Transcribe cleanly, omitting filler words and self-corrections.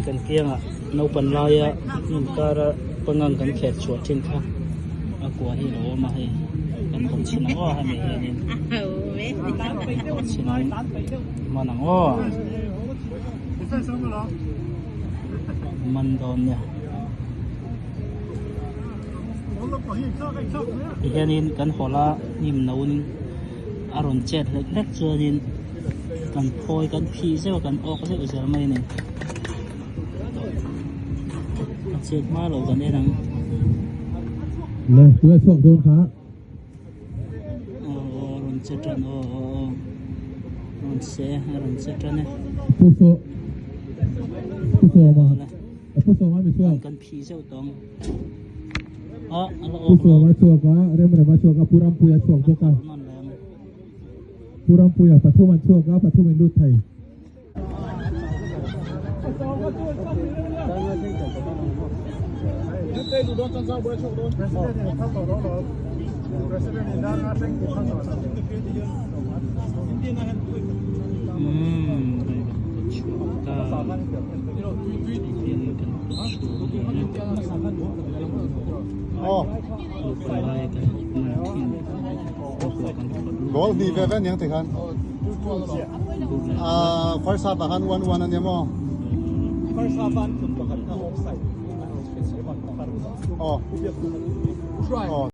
kan kiangah naupan laia hnim kara pangang kan kher chhuah thin kha a kua hi a lo awm a hei kan hawn chhin ang aw hemi hianin hawn chhin ang man ang aw man dawn nia tihianin kan hawlh a hnim no in a rawn chet hlek hlek chuanin kan phawi kan phih zeuh a kan awk zeuh zel mai a ni a chet hma loh kan en ang. Le tui a chhuak dawn kha. Aw aw rawn che tan aw aw aw rawn se a rawn che tan e. Pu saw Pu sawma Pu sawma mi chhuak. Kan phih zeuh tawh ang. A a la Pu awk lo. sawma chhuak a Remrema chhuak a Pu Rampuia chhuak bawk a. Pu Rampuia pathum an chhuak a pathum in lut thei. Goal hnih ve ve aniang ti khan ah first half ah khan 1-1 ania maw First half an phun pakhat kha offside. Aw. Aw.